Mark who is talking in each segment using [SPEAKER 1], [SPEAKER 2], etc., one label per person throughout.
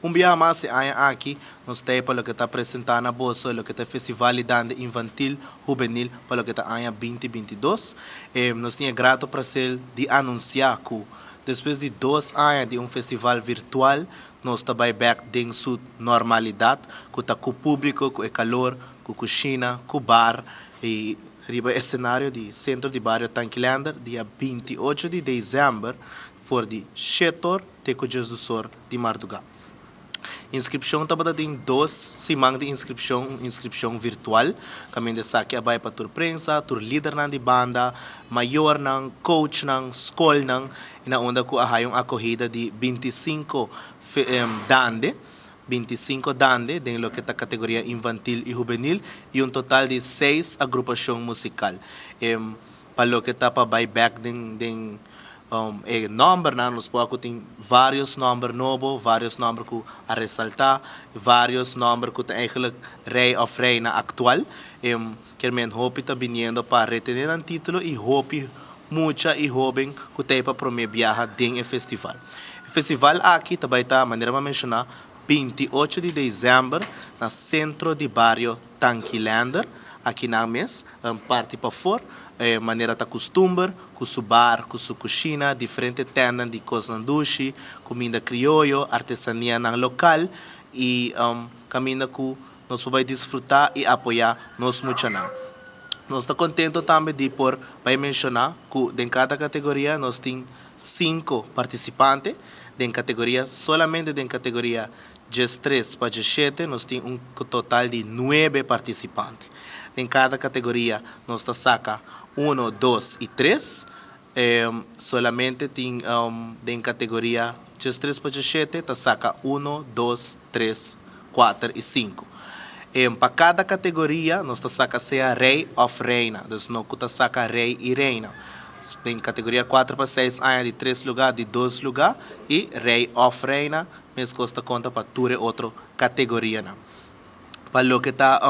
[SPEAKER 1] Un biaha mas e aña aki nos ta pa loke ta presenta na boso loke ta Festival di Dande Infantil Hubenil pa loke ta aña 2022. Nos tin e grato placer di anuncia cu despues di 2 aña di un festival virtual, nos ta bay back den su normalidad, cu ta cu publico, cu e calor, cu cushina, cu bar y riba escenario di Centro di Bario Tanki Leander, dia 28 di december, for di 7 te cu 10 di marduga. Inscripcion tabata tin 2 siman di inscripcion, inscripcion virtual. Caminda esaki a bay pa tur prensa, tur lidernan di banda, mayornan, coachnan, scolnan, y na unda cu a haya un acogida di 25 dande, 25 dande, den loke ta categoria infantil y hubenil, y un total di 6 agrupacion musical. Pa loke ta pa bay back den e nombernan, nos por tin varios nomber nobo, varios nomber cu a resalta, varios nomber cu ta eigenlijk rey of reina actual. Kiermen hopi ta biniendo pa retene e titulo y hopi mucha y hoben cu ta pa prome biaha den e festival. E festival aki tambe ta, manera mi a menciona, 28 di december na Centro di Bario Tanki Leander, aki na mes, parti pafor, manera ta custumber, cu su bar, cu su cushina, diferente tenda di cos dushi, cuminda crioyo, artesanianan local y caminda cu nos por disfruta y apoya nos muchanan. Nos ta contento tambe di por bay menciona cu den cada categoria nos tin 5 participante. Den categoria, solamente den categoria 3 pa 7, nos tin un total di 9 participante. Den cada categoria nos ta saca 1, 2 y 3. Solamente tin den categoria 3 pa 7, ta saca 1, 2, 3, 4 y 5. Pa cada categoria nos ta saca sea rey of reina, dus nos ta saca rey y reina. Den categoria 4 pa 6 aña di 3 lugar, di 2 lugar y rey of reina, mescos ta conta pa tur otro categorianan. Pa loke ta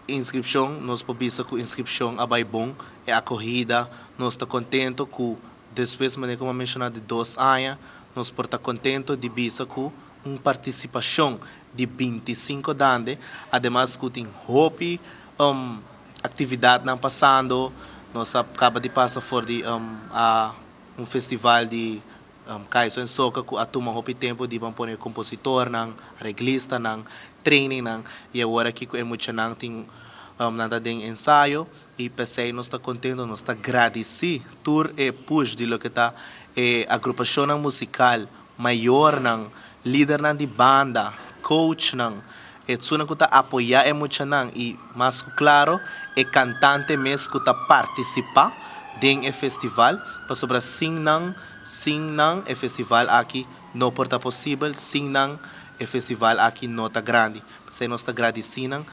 [SPEAKER 1] inscripcion, nos por bisa cu inscripcion a bay bon, e acogida, nos ta contento cu despues, manera cu mi a menciona, di 2 aña, nos por ta contento di bisa cu un participacion di 25 dande, ademas cu tin hopi actividadnan pasando. Nos a caba di pasa for di un festival di Kaiso en Soca cu a tuma hopi tempo di ban pone compositornan, arreglistanan, trainingnan, y awor aki cu e muchanan tin nan ta den ensayo y pesey nos ta contento, nos ta gradici tur e push di loke ta e agrupacion musical, mayornan, lidernan di banda, coachnan, e esunnan cu ta apoya e muchanan y mas claro, e cantante mes cu ta participa den e festival, pasobra sin nan e festival aki no por ta posibel, sin nan e festival aki no ta grandi. Pesey nos ta gradici nan.